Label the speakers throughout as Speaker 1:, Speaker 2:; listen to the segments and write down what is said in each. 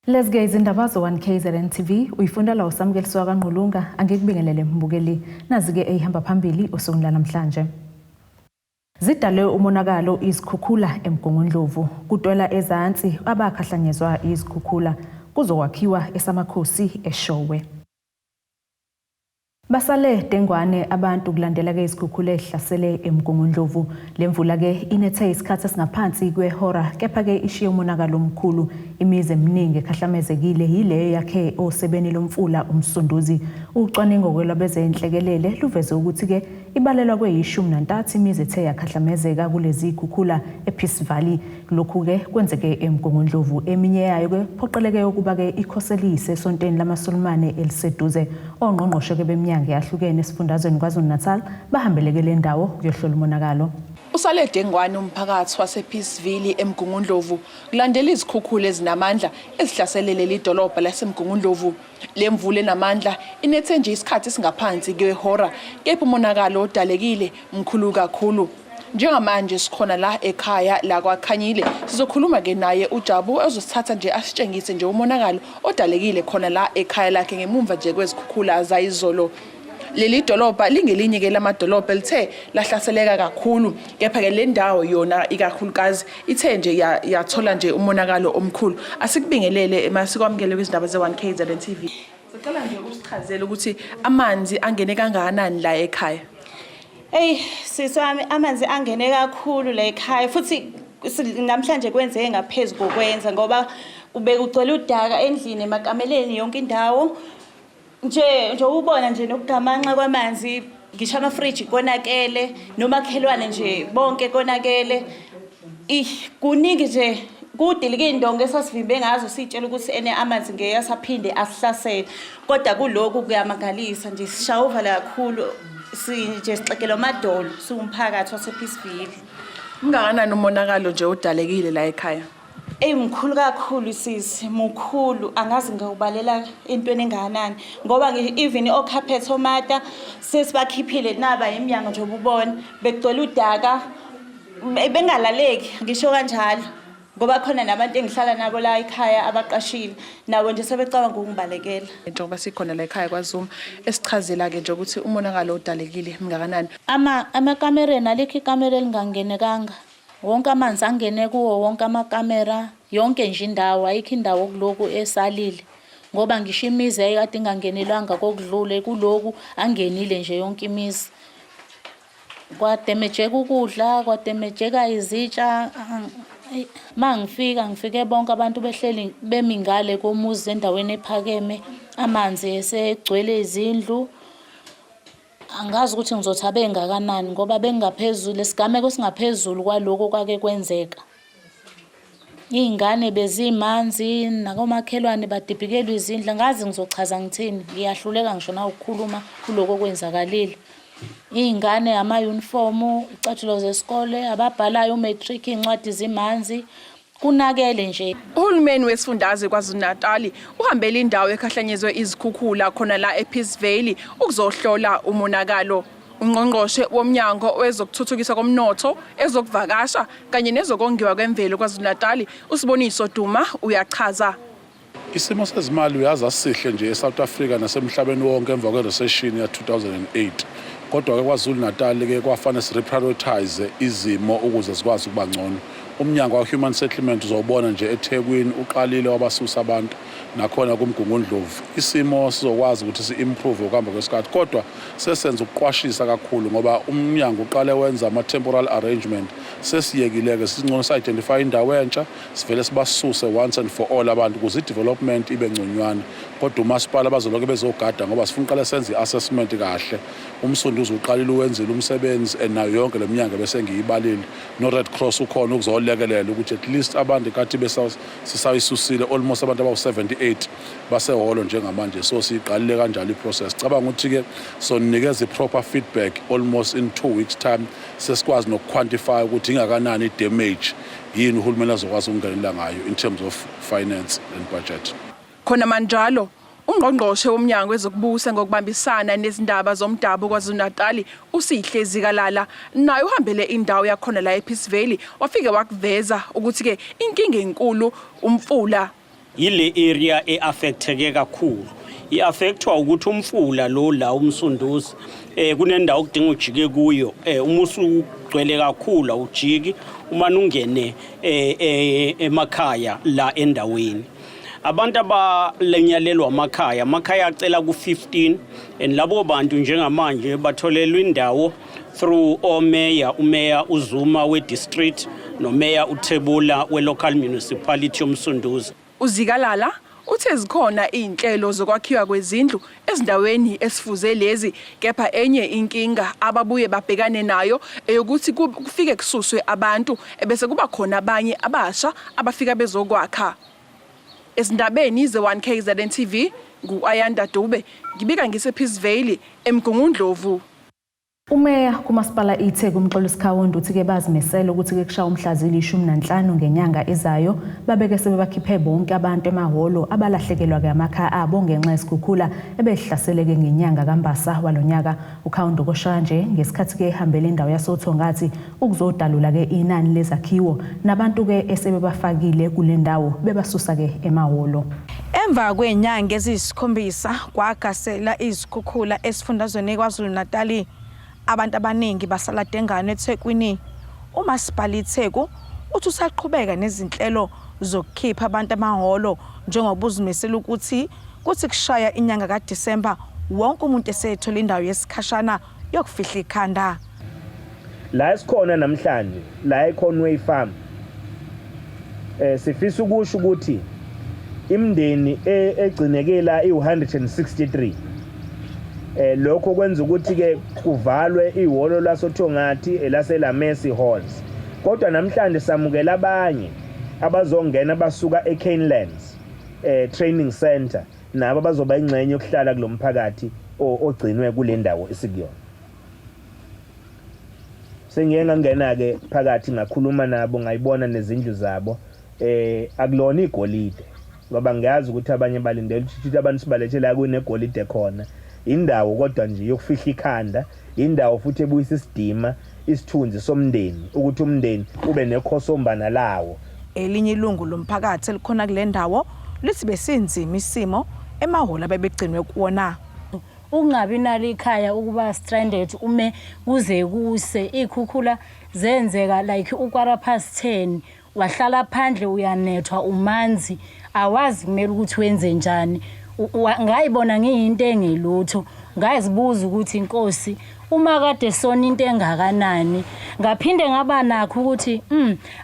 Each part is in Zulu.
Speaker 1: Lezi ke izindaba zo-1 KZN TV uyifundela uSamukeliswa kaNgqulunga angikubingelele mbukeli nazi-ke eyihamba phambili osukwini lanamhlanje. Zidale umonakalo izikhukhula eMgungundlovu kutwela ezansi abakhahlanyezwa izikhukhula kuzokwakhiwa esamakhosi eShowe. Basale dengwane abantu kulandela ke izikhukhula ezihlasele eMgungundlovu. Le mvula ke inethe isikhathi esingaphansi kwehora kepha ke ishiye umonakalo omkhulu. Imizi eminingi ekhahlamezekile yileyo yakhe osebeni lomfula uMsunduzi. Ucwaningo ke lwabezenhlekelele luveze ukuthi ke ibalelwa kweyishumi nantathu imizi ethe yakhahlamezeka kulezi zikhukhula ePeace Valley. Lokhu-ke kwenzeke eMgungundlovu. Eminye yayo-ke kuphoqeleke ukuba-ke ikhoselise esontweni lamaSulumane eliseduze. Ongqongqoshe-ke beminyango eyahlukene esifundazweni KwaZulu-Natal bahambeleke le ndawo kuyohlola umonakalo.
Speaker 2: Usale dengwane umphakathi wasePeaceville eMgungundlovu kulandela izikhukhula ezinamandla ezihlasele leli dolobha laseMgungundlovu. Le mvula enamandla inethe nje isikhathi esingaphansi kwehora kepha umonakalo odalekile mkhulu kakhulu. Njengamanje sikhona la ekhaya la kwaKhanyile sizokhuluma ke naye uJabu ozosithatha nje asitshengise nje umonakalo odalekile khona la ekhaya lakhe ngemumva nje kwezikhukhula zayizolo. Leli dolobha lingelinye ke lamadolobha elithe lahlaseleka kakhulu kepha ke le ndawo yona ikakhulukazi ithe nje yathola nje umonakalo omkhulu. Asikubingelele masikwamukele kwizindaba ze-1 KZN TV. Sicela nje usichazele ukuthi amanzi angene kangakanani la ekhaya.
Speaker 3: Eyi sisi wami, amanzi angene kakhulu la ekhaya futhi namhlanje kwenzeke ngaphezu kokwenza ngoba bekugcwele udaka endlini, emakameleni, yonke indawo. Nje nje ubona nje nokugamanxa kwamanzi, ngisho amafriji konakele, nomakhelwane nje bonke konakele. Ih kuningi nje kudilika iy'ndonga esasivimbe ngazo siy'tshela ukuthi ene amanzi ngeke asaphinde asihlasele, kodwa kulokhu kuyamangalisa nje, sishaya uvalo kakhulu, nje sixegelwa amadolo siwumphakathi wasePeaceville.
Speaker 2: Ungakanani umonakalo nje odalekile la ekhaya?
Speaker 3: Eyi mkhulu kakhulu sisi, mukhulu, angazi ngikubalela entweni engakanani ngoba even okhaphethe omata sesibakhiphile naba iminyango nje ububona bekugcwele udaka, bengalaleki ngisho kanjalo ngoba khona nabantu engihlala nabo la ekhaya abaqashile nabo nje sebecabanga ukungibalekela.
Speaker 2: Njengoba sikhona la ekhaya kwaZuma esichazela-ke nje ukuthi umonakalo odalekile mngakanani.
Speaker 4: Amakamereni alikho ikamera elingangenekanga. Wonke amanzi angene kuwo wonke amakamera, yonke nje indawo, ayikho indawo kuloku esalile. Ngoba ngisho imizi yayikade ingangenelwanga kokudlule kuloku angenile nje yonke imizi. Kwademejeka ukudla, kwademejeka izitsha. Uma ngifika ngifike bonke abantu behleli bemi ngale komuzi endaweni ephakeme, amanzi esegcwele izindlu. Angazi ukuthi ngizothi abengakanani ngoba bengaphezulu, lesigameko singaphezulu kwaloko kwake kwenzeka. Iy'ngane bezimanzi nakomakhelwane badibhikelwa izindlu, angazi ngizochaza ngithini, ngiyahluleka ngisho nawukukhuluma kuloko okwenzakalile. Iy'ngane amayunifomu, iy'cathulo zesikole, ababhalayo u-matric iy'ncwadi zimanzi, kunakele nje.
Speaker 2: Uhulumeni wesifundazwe KwaZulu-Natali uhambele indawo ekhahlanyezwe izikhukhula khona la ePeace Valley ukuzohlola umonakalo. Ungqongqoshe womnyango wezokuthuthukiswa komnotho, ezokuvakasha kanye nezokongiwa kwemvelo KwaZulu-Natali uSiboniso Duma uyachaza.
Speaker 5: Isimo sezimali uyazi asisihle nje eSouth Africa nasemhlabeni wonke emva kwe-recession ya-2008. Kodwa-ke KwaZulu-Natal-ke kwafanele si-reprioritize izimo ukuze zikwazi ukuba ngcono. Umnyango wa-Human Settlement uzobona nje eThekwini uqalile wabasusa abantu nakhona kuMgungundlovu. Isimo sizokwazi ukuthi si-improve ngokuhamba kwesikhathi kodwa sesenza ukuqwashisa kakhulu ngoba umnyango uqale wenza ama-temporal arrangement. Sesiyekile-ke singcono si-identify indawo entsha sivele sibasuse once and for all abantu ukuze i-development ibe ngconywana. Kodwa umasipala bazoloke bezogada ngoba sifuna uqale senze i-assessment kahle. UMsunduzi uqalile uwenzile umsebenzi and nayo yonke le minyango bese ngiyibalile. No-Red Cross ukhona ukuzolekelela ukuthi at least abantu kathi sisayisusile almost abantu abawu-78 basehholo njengamanje, so siyiqalile kanjalo i-process. Cabanga ukuthi-ke sonikeza i-proper feedback almost in 2 weeks time, sesikwazi noku-quantify ukuthi ingakanani i-damage, yini uhulumeni azokwazi ukungenelela ngayo in terms of finance and budget.
Speaker 2: Khona manjalo, ungqongqoshe womnyango wezokubusa ngokubambisana nezindaba zomdabu KwaZulu-Natali uSihle Zikalala naye uhambele indawo yakhona la ePeace Valley wafike wakuveza ukuthi-ke inkinga enkulu umfula.
Speaker 6: Yile area e-affecteke kakhulu. I-affectwa ukuthi umfula lo la uMsunduzi kunendawo okudinga ujike kuyo, uma usugcwele kakhulu awujiki, uma ungene emakhaya la endaweni. Abantu abalenyalelwa amakhaya, amakhaya acela ku-15, and labo bantu njengamanje batholelwa indawo through omeya, umeya uZuma we-district nomeya uThebula we-local municipality yoMsunduzi.
Speaker 2: UZikalala uthe zikhona izinhlelo zokwakhiwa kwezindlu ezindaweni esifuze lezi, kepha enye inkinga ababuye babhekane nayo eyokuthi kufike kususwe abantu ebese kuba khona abanye abasha abafika bezokwakha. Ezindabeni ze-1 KZN TV, ngu-Ayanda Dube, ngibika ngise-Peacevale, eMgungundlovu.
Speaker 1: Umeya kumasipala iTheku uMxolisi Kaunda uthi-ke bazimisele ukuthi-ke kushaya umhla zili-15 ngenyanga ezayo babeke sebebakhiphe bonke abantu emahholo abalahlekelwa-ke amakhaya abo ngenxa yesikhukhula ebehlaseleke ngenyanga kaMbasa walonyaka. UKaunda ukusho nje ngesikhathi-ke ehambele indawo yasoThongathi ukuzodalula-ke inani lezakhiwo nabantu-ke esebebafakile kule ndawo bebasusa-ke emahholo.
Speaker 7: Emva kwezinyanga eziyisikhombisa kwagasela izikhukhula esifundazweni KwaZulu-Natali, abantu abaningi basala dengane eThekwini. Umasipala iTheku uthi usaqhubeka nezinhlelo zokukhipha abantu amahholo njengoba uzimisele ukuthi kuthi kushaya inyanga kaDisemba wonke umuntu esethola indawo yesikhashana yokufihla ikhanda.
Speaker 8: La esikhona namhlanje la eConway Farm, sifisa ukusho ukuthi imindeni egcineke la iwu-163. Lokho kwenza ukuthi ke kuvalwe ihholo lasoThongathi elaseLamesi Halls, kodwa namhlanje samukela abanye abazongena basuka eCanelands Training Center, nabo bazoba ingxenye yokuhlala kulomphakathi ogcinwe kule ndawo esikuyona. Sengiye ngangena-ke phakathi, ngakhuluma nabo, ngayibona nezindlu zabo. Akulona igolide, ngoba ngiyazi ukuthi abanye balindele ukuthi abantu sibalethe la kunegolide khona. Indawo kodwa nje yokufihla ikhanda, indawo futhi ebuyisa isidima, isithunzi somndeni, ukuthi umndeni ube nekhosombana lawo.
Speaker 7: Elinye ilungu lomphakathi elikhona kule ndawo lithi besinzima isimo emahholo abebegcinwe kuwona.
Speaker 4: Ukungabi nalo ikhaya, ukuba stranded ume kuze kuse, iy'khukhula zenzeka like u-10:15, wahlala phandle, uyanethwa, umanzi, awazi kumele ukuthi wenze njani. Ngayibona ngiyinto engelutho, ngazibuza ukuthi inkosi uma kade sona into engakanani. Ngaphinde ngaba nakho ukuthi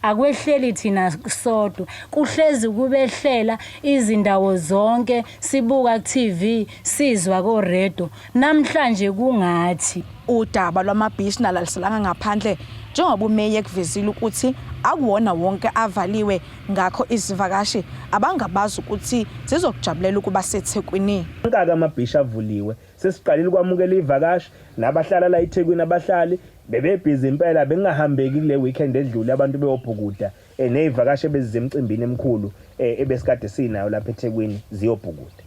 Speaker 4: akwehleli thina sodwa, kuhlezi kubehlela izindawo zonke, sibuka ku-TV, sizwa ko-radio, namhlanje kungathi.
Speaker 7: Udaba lwamabhishi nalo alusalanga ngaphandle njengoba umeya ekuvezile ukuthi akuwona wonke avaliwe, ngakho izivakashi abangabazi ukuthi zizokujabulela ukuba seThekwini.
Speaker 8: Wonke amabhishi avuliwe, sesiqalile ukwamukela ivakashi nabahlala la eThekwini. Abahlali bebebhizi impela, bengahambeki kule weekend edlule, abantu beyobhukuda, nezivakashi ebezizemcimbini emikhulu ebesikade sinayo lapha eThekwini ziyobhukuda.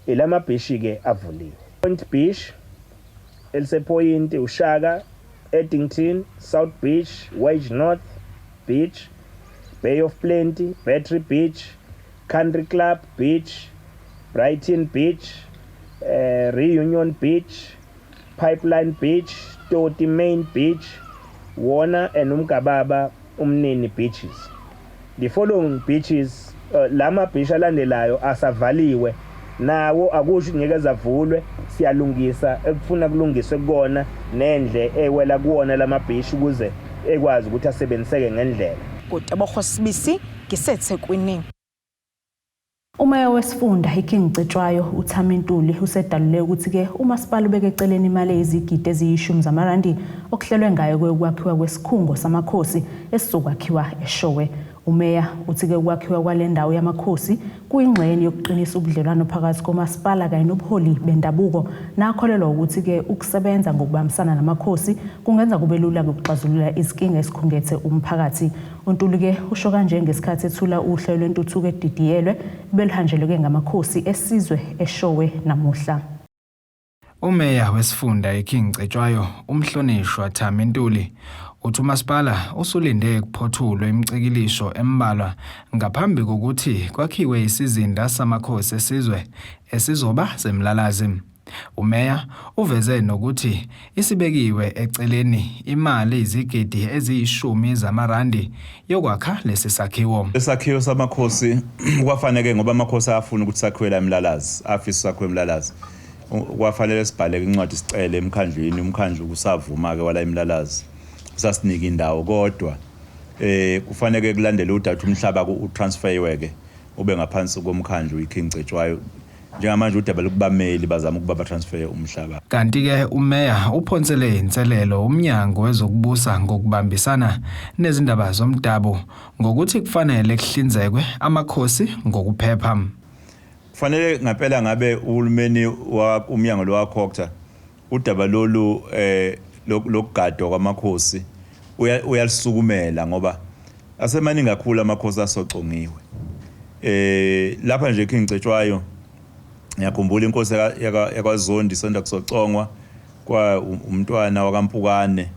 Speaker 8: Ilamabhishi ke avuliwe: Point Beach elisePoyinti, uShaka, Addington, South Beach, Wedge North Beach, Bay of Plenty, Battery Beach, Country Club Beach, Brighton Beach, Reunion Beach, Pipeline Beach, Toti Main Beach, Warner and Umgababa Umnini beaches. The following beaches, lama beach alandelayo asavaliwe nawo, akusho ngeke zavulwe, siyalungisa ekufuna kulungiswe kukona nendle ewela kuwona lama beach ukuze ekwazi ukuthi asebenziseke ngendlela.
Speaker 7: Kutebogo Sibisi, ngiseThekwini.
Speaker 1: Umeya wesifunda iKing Cetshwayo uThami Ntuli usedalule ukuthi-ke umasipala ubeke eceleni imali eyizigidi eziyi-10 zamarandi okuhlelwe ngayo ukwakhiwa kwesikhungo samakhosi esizokwakhiwa eShowe. Umeya uthi-ke ukwakhiwa kwale ndawo yamakhosi kuyingxenye yokuqinisa ubudlelwano phakathi komasipala kanye nobuholi bendabuko, nakholelwa ukuthi-ke ukusebenza ngokubambisana namakhosi kungenza kube lula ukuxazulula izinkinga esikhungethe umphakathi. UNtuli-ke usho kanje ngesikhathi ethula uhlelo lwentuthuko edidiyelwe beluhanjelwe-ke ngamakhosi esizwe eShowe namuhla.
Speaker 9: Umeya wesifunda iKing Cetshwayo, umhlonishwa Thami Ntuli, Uthi umasipala usulinde kuphothulwe imicikilisho embalwa ngaphambi kokuthi kwakhiwe isizinda samakhosi esizwe esizoba seMlalazi. Umeya uveze nokuthi isibekiwe eceleni imali izigidi eziyishumi zamarandi yokwakha lesi sakhiwo.
Speaker 10: Isakhiwo samakhosi kwafanele, ngoba amakhosi ayafuna ukuthi sakhiwe la eMlalazi, afisa sakhiwe eMlalazi. Kwafanele sibhale incwadi sicele emkhandlwini, umkhandlu kusavuma-ke wala eMlalazi, usasinika indawo, kodwa kufanele kulandele udaba umhlaba utransferiwe-ke ube ngaphansi komkhandlu iKing Cetshwayo. Njengamanje udaba lokubameli bazama ukuba batransfer umhlaba.
Speaker 9: Kanti-ke umeya uphonsele inselelo umnyango wezokubusa ngokubambisana nezindaba zomdabu ngokuthi kufanele kuhlinzekwe amakhosi ngokuphepha.
Speaker 10: Kufanele ngempela ngabe uhulumeni umnyango lo waCogta udaba lolu lokugadwa kwamakhosi uyalisukumela, ngoba asemaningi kakhulu amakhosi asocongiwe. Lapha nje King Cetshwayo ngiyakhumbula inkosi yakwaZondi isanda kusocongwa, kwa umntwana wakaMpukane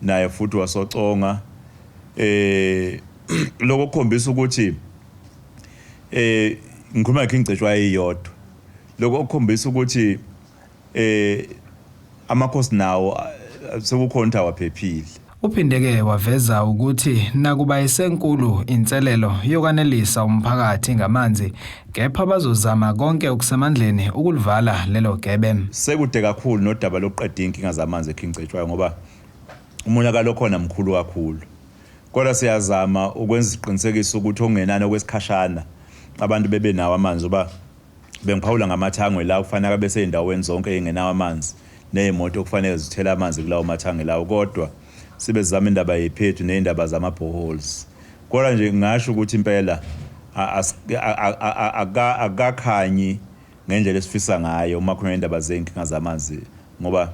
Speaker 10: naye futhi wasoconga. Lokho kukhombisa ukuthi ngikhuluma ngeKing Cetshwayo iyodwa, lokho kukhombisa ukuthi amakhosi nawo sekukhona ukuthi awaphephile.
Speaker 9: Uphinde-ke waveza ukuthi nakuba isenkulu inselelo yokwanelisa umphakathi ngamanzi, kepha bazozama konke okusemandleni ukulivala lelo gebe.
Speaker 10: Sekude kakhulu nodaba lokuqeda iy'nkinga zamanzi eKing Cetshwayo, ngoba umonakalo okhona mkhulu kakhulu. Kodwa siyazama ukwenza isiqinisekiso ukuthi okungenani okwesikhashana abantu bebe nawo amanzi, ngoba bengiphawula ngamathangwe la kufanele abe sey'ndaweni zonke ey'ngenawo amanzi, ney'moto kufanele zithele amanzi kulawo mathange lawo, kodwa sibe sizama indaba yephethu ney'ndaba zama-boreholes. Kodwa nje ngingasho ukuthi impela akakhanyi ngendlela esifisa ngayo uma khona indaba zey'nkinga zamanzi, ngoba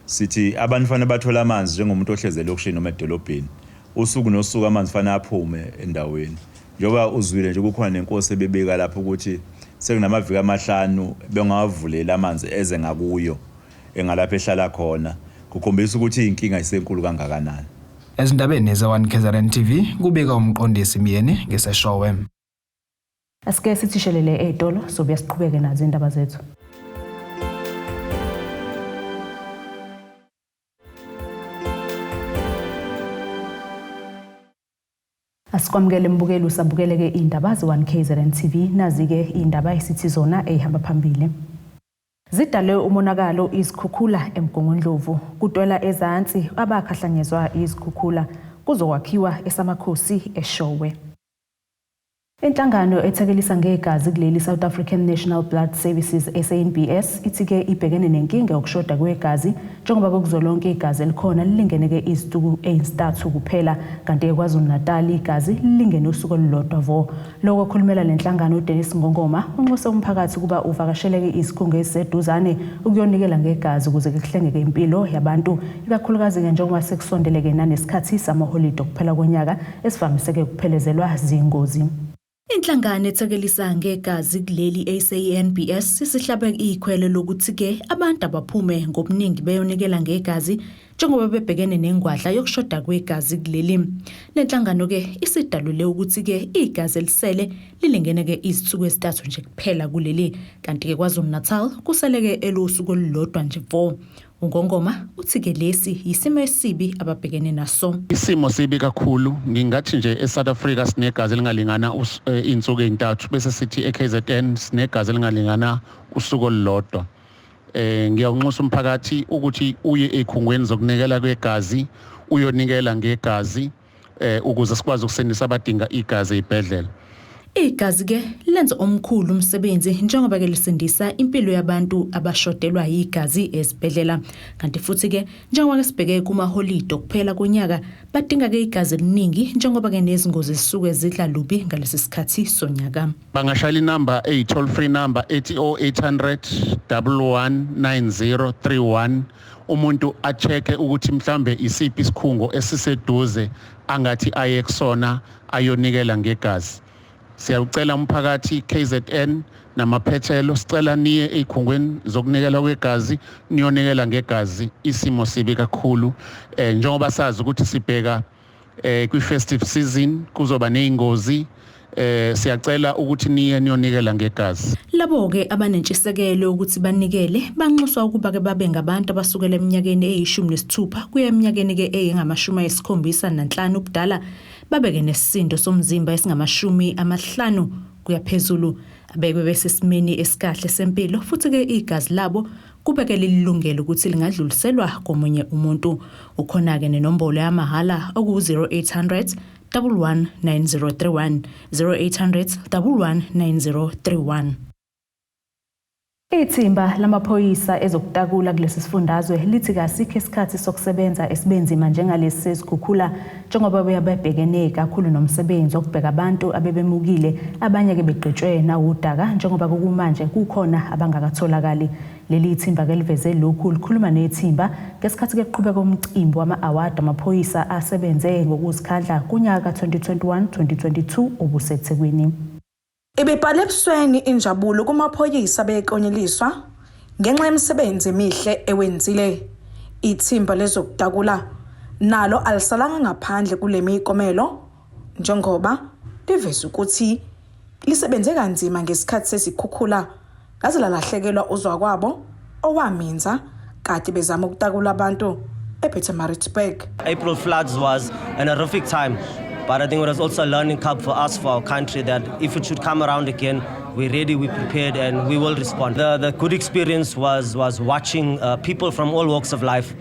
Speaker 10: sithi abantu fanele bathole amanzi njengomuntu ohlezi elokishini noma edolobheni. Usuku nosuku amanzi fanele aphume endaweni. Njengoba uzwile nje kukhona nenkosi ebebika lapho ukuthi sekunamaviki 5 bengawavuleli amanzi eze ngakuyo engalapho ehlala khona, kukhombisa ukuthi inkinga isenkulu kangakanani.
Speaker 9: Ezindabeni ze-1 KZN TV kubika umqondisi Myeni ngiseshowe.
Speaker 1: Asike sithishelele ey'tolo sobuya siqhubeke nazo indaba zethu. Asikwamukele mbukeli, usabukeleke iy'ndaba ze-1 KZN TV. Nazi-ke iy'ndaba esithi zona ey'hamba phambili. Zidale umonakalo izikhukhula eMgungundlovu. Kutwela ezansi abakhahlanyezwa izikhukhula, kuzokwakhiwa esamakhosi eShowe. Inhlangano ethekelisa ngegazi kuleli South African National Blood Services SANBS ithi-ke ibhekene nenkinga yokushoda kwegazi, njengoba kuzolonke igazi elikhona lilingene-ke izinsuku ezintathu kuphela, kanti-ke KwaZulu-Natal igazi lilingene usuku olulodwa vo. Lokho okhulumela le nhlangano uDennis Ngongoma unxuse umphakathi ukuba uvakasheleke izikhungo eziseduzane ukuyonikela ngegazi ukuze kuhlengeke impilo yabantu, ikakhulukazi-ke njengoba sekusondeleke nanesikhathi samaholide okuphela konyaka esivamiseke ukuphelezelwa zingozi. Inhlangano ethekelisa ngegazi kuleli SANBS isihlabe ikhwelo lokuthi-ke abantu abaphume ngobuningi beyonikela ngegazi njengoba bebhekene nengwadla yokushoda kwegazi kuleli. Le nhlangano-ke isidalule ukuthi-ke igazi elisele lilingene-ke izinsuku ezintathu nje kuphela kuleli, kanti-ke KwaZulu-Natal kuseleke elusuku olulodwa nje vo. UNgongoma uthi-ke lesi yisimo esibi ababhekene naso.
Speaker 11: Isimo sibi kakhulu. Ngingathi nje eSouth Africa sinegazi elingalingana iy'nsuku ey'ntathu, bese sithi e-KZN sinegazi elingalingana usuku olulodwa. Ngiyawunxusa umphakathi ukuthi uye ey'khungweni zokunikela kwegazi, uyonikela ngegazi ukuze sikwazi ukusindisa abadinga igazi ey'bhedlela.
Speaker 1: Igazi-ke lenza omkhulu umsebenzi njengoba-ke lisindisa impilo yabantu abashodelwa yigazi ezibhedlela. Kanti futhi-ke njengoba-ke sibheke kumaholide okuphela konyaka, badinga-ke igazi eliningi njengoba-ke nezingozi zisuke zidla lubi ngalesi sikhathi sonyaka.
Speaker 11: Bangashayela inamba eyi-toll free number ethi 0800 1190 31, umuntu a-check-e ukuthi mhlambe isiphi isikhungo esiseduze angathi aye kusona ayonikela ngegazi. Siyawucela umphakathi KZN namaphethelo, sicela niye ey'khungweni zokunikela kwegazi, niyonikela ngegazi. Isimo sibi kakhulu njengoba sazi ukuthi sibheka kwi-festive season, kuzoba ney'ngozi. Siyacela ukuthi niye niyonikela ngegazi.
Speaker 1: Labo-ke abanentshisekelo ukuthi banikele banxuswa ukuba-ke babe ngabantu abasukela eminyakeni eyi-16 kuya eminyakeni-ke eyingama-75 ubudala, babeke nesisindo somzimba esingama-50 kuya phezulu, abekwe besesimeni esikahle sempilo, futhi-ke igazi labo kubeke lilungele ukuthi lingadluliselwa komunye umuntu. Ukhona-ke nenombolo yamahhala oku-0800 119031, 0800 119031. Ithimba lamaphoyisa ezokutakula kulesi sifundazwe lithi kasikho isikhathi sokusebenza esibenzima njengalesi sezikhukhula, njengoba beya bebhekene kakhulu nomsebenzi wokubheka abantu abebemukile, abanye-ke begqitshwe nawudaka, njengoba kukumanje kukhona abangakatholakali. Leli thimba-ke liveze lokhu likhuluma nethimba ngesikhathi-ke kuqhubeka umcimbi wama-award amaphoyisa asebenze ngokuzikhandla kunyaka ka-2021-2022 obuseThekwini.
Speaker 7: Ibibhale ebusweni injabulo kumaphoyisa beklonyeliswa ngenxa yemisebenzi emihle ewenzile. Ithimba lezokutakula nalo alisalanga ngaphandle kule miklomelo, njengoba liveza ukuthi lisebenze kanzima ngesikhathi sezikhukhula, laze lalahlekelwa uzwakwabo owaminza kade bezama ukutakula abantu ePietermaritzburg.
Speaker 12: April floods was an horrific time, but I think it was also a learning curve for us, for our country, that if it should come around again, we're ready, we're prepared, and we will respond. The good experience was watching people from all walks of life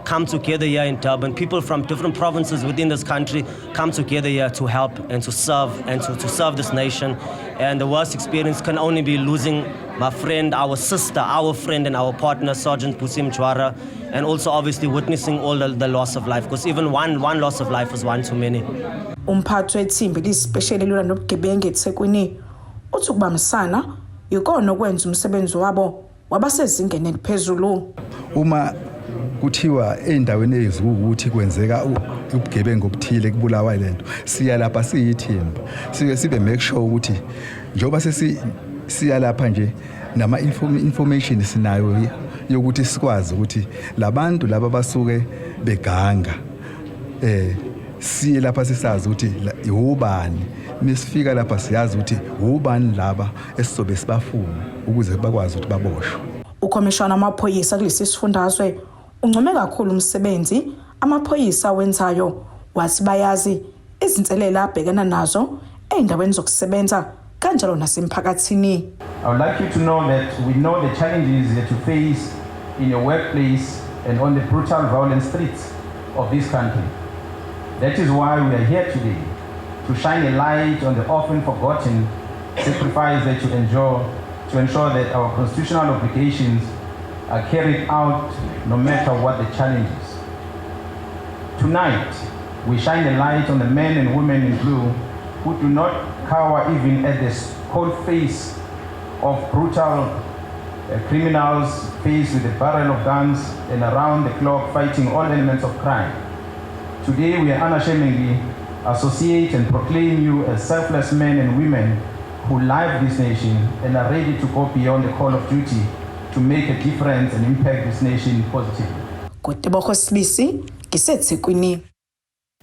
Speaker 12: come together here in Durban, people from different provinces within this country come together here to help and to serve and to serve this nation. And the worst experience can only be losing my friend, our sister, our friend and our partner, Sergeant Busi Mjwara, and also obviously witnessing all the loss of life, because even one loss of life is one too many.
Speaker 7: Umphathi wethimba elisipesheli elilwa nobugebengu eThekwini uthi ukubambisana yikona okwenza umsebenzi wabo wabasezingeni eliphezulu.
Speaker 13: Uma kuthiwa ey'ndaweni ezikuwukuthi kwenzeka ubugebengu obuthile, kubulawa lento, siya lapha siyithimba, sike sibe make sure ukuthi njengoba sesi siya lapha nje nama information sinayo yokuthi sikwazi ukuthi labantu laba basuke beganga, siye lapha sisazi ukuthi ubani. Mesifika lapha siyazi ukuthi ubani laba esizobe sibafuna ukuze bakwazi ukuthi baboshwe.
Speaker 7: Ukhomishana wamaphoyisa kulesi sifundazwe uncome kakhulu umsebenzi amaphoyisa awenzayo, wathi bayazi izinselela abhekana nazo ey'ndaweni zokusebenza kanjalo nasemphakathini.
Speaker 14: I would like you to know that we know the challenges that you face in your workplace and on the brutal, violent streets of this country. That is why we are here today, to shine a light on the often forgotten sacrifice that you endure to ensure that our constitutional obligations are carried out no matter what the challenges. Tonight, we shine a light on the men and women in blue who do not cower even at the cold face of brutal criminals faced with a barrel of guns and around the clock fighting all elements of crime. Today, we unashamedly associate and proclaim you as selfless men and women who love this nation and are ready to go beyond the call of duty to make a difference and impact this nation positively.
Speaker 7: Kutebogo Sibisi, ngiseThekwini.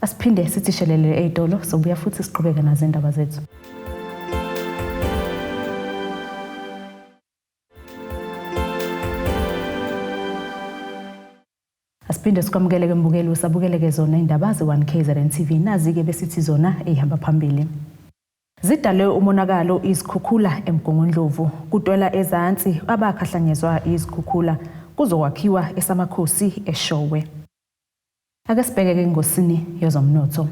Speaker 1: Asiphinde sithi shelele ey'tolo, sobuya futhi siqhubeke nazo indaba zethu. Asiphinde sikwamukele-ke mbukeli, usabukeleke zona indaba ze-1 KZN TV. Nazi-ke besithi zona ey'hamba phambili. Zidale umonakalo izikhukhula eMgungundlovu. Kutwela ezansi abakhahlanyezwa izikhukhula, kuzokwakhiwa esamakhosi eShowe. Ake sibheke-ke engosini yezomnotho.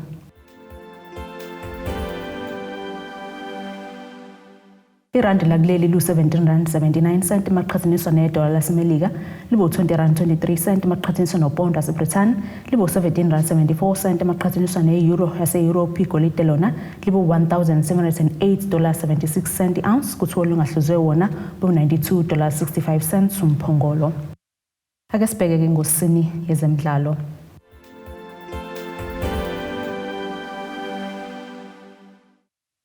Speaker 1: Irandi lakuleli lu-17 rand 79 cent maqhathaniswa nedola laseMelika, libu-20 rand 23 cent maqhathaniswa nopondo waseBrithani, libu-17 rand 74 cent maqhathaniswa ne-euro yase-Europe. Igolide lona libu-1708 dollars 76 cent i-ounce, kuthiwa olungahluzwe wona bu-92 dollars 65 cents umphongolo. Ake sibheke-ke engosini yezemidlalo.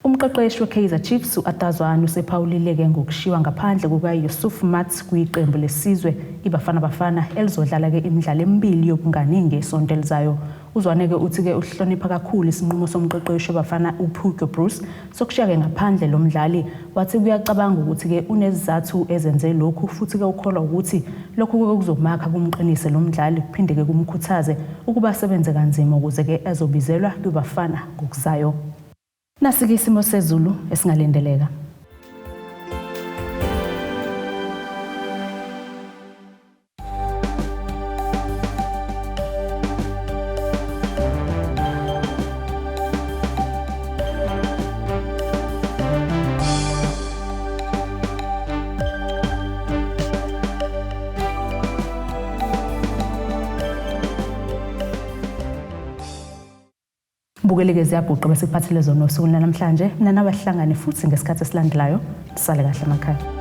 Speaker 1: Umqeqeshi Umqeqeshi weKaizer Chiefs u-Arthur Zwane usephawulile-ke ngokushiwa ngaphandle kukaYusuf Maart kwiqembu lesizwe iBafana Bafana elizodlala-ke imidlalo emibili yobungani ngesonto elizayo. UZwane-ke uthi-ke uhlonipha kakhulu isinqumo somqeqeshi weBafana uHugo Broos sokushiya-ke ngaphandle lo mdlali. Wathi kuyacabanga ukuthi-ke unezizathu ezenze lokhu futhi-ke ukholwa ukuthi lokhu-ke kuzomakha kumqinise lo mdlali kuphinde-ke kumkhuthaze ukuba asebenze kanzima ukuze-ke azobizelwa kwiBafana ngokuzayo. Nasi-ke isimo sezulu esingalindeleka. Bukeleke ziyaguqa bese kuphathele zona osukwini lanamhlanje. Mina nawe sihlangane futhi ngesikhathi esilandelayo. Sale kahle emakhaya.